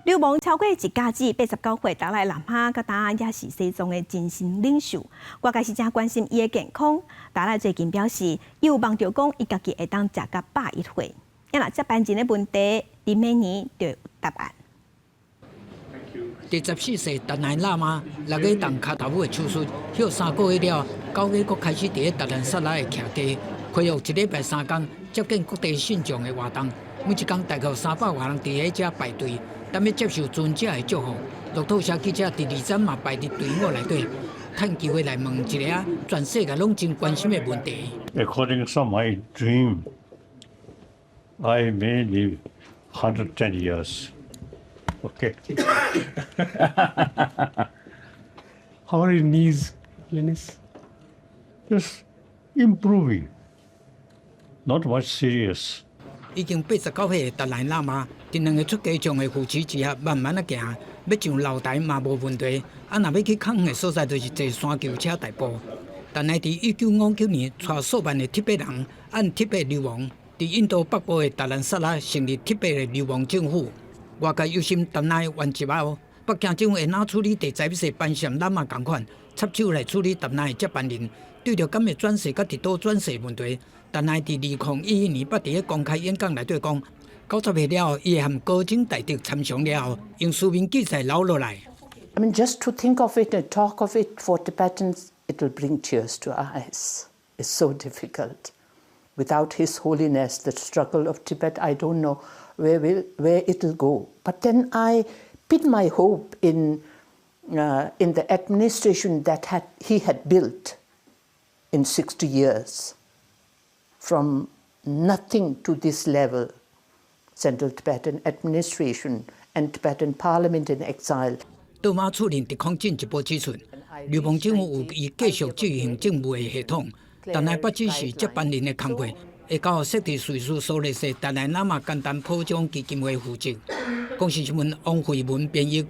流亡超過一甲子，89歲達賴喇嘛，佮今也是西藏的精神領袖。外界是誠關心伊的健康。達賴最近表示，伊有夢著講，伊家己會當食到101歲。啊若接班人的問題，佇明年就有答案。第14世達賴喇嘛6月動跤頭拇的手術，歇3個月了，9月閣開始佇咧達蘭薩拉的徛家，恢復一禮拜3工接見各地信眾的活動。每一工大概有300外人佇咧遮排隊，等欲接受尊者的祝福。路透社記者佇二站嘛排佇隊伍內底，趁機會來問一个全世界攏真關心的問題。 According to my dream, I may live 110 years. Okay. How are your knees, Holiness? Just improving. Not much serious. 已經89歲的達賴喇嘛，佇兩个出家眾的扶持之下，慢慢仔行，欲上樓台嘛無問題。啊，若欲去較遠的所在，就是坐山轎車代步。但係佇1959年，帶數萬的鐵別人按鐵別流亡，佇印度北部的達蘭薩拉成立鐵別的流亡政府。外界憂心達賴圓寂後，北京政府會怎處理第11世班禪喇嘛仝款，插手來處理達賴的接班人。對著敢會轉世佮佇佗轉世問題，達賴佇2011年捌佇咧公開演講內底講，90歲了後，伊會和高僧大德參詳了後，用書面記載留落來。 I mean, just to think of it and talk of it for Tibetans, it will bring tears to our eyes. It's so difficult. Without His Holiness, the struggle of Tibet, I don't know where it'll go. But then I put my hope in the administration that he had built in 60 years, from nothing to this level, Central Tibetan Administration and Tibetan Parliament in exile. 倒馬主任鄭康進一步指出，流亡政府有意繼續執行政務的系統，但係不只是接班人的工作，會交予設佇瑞士蘇黎世達賴喇嘛甘丹普章基金會負責。公視新聞王慧文編譯。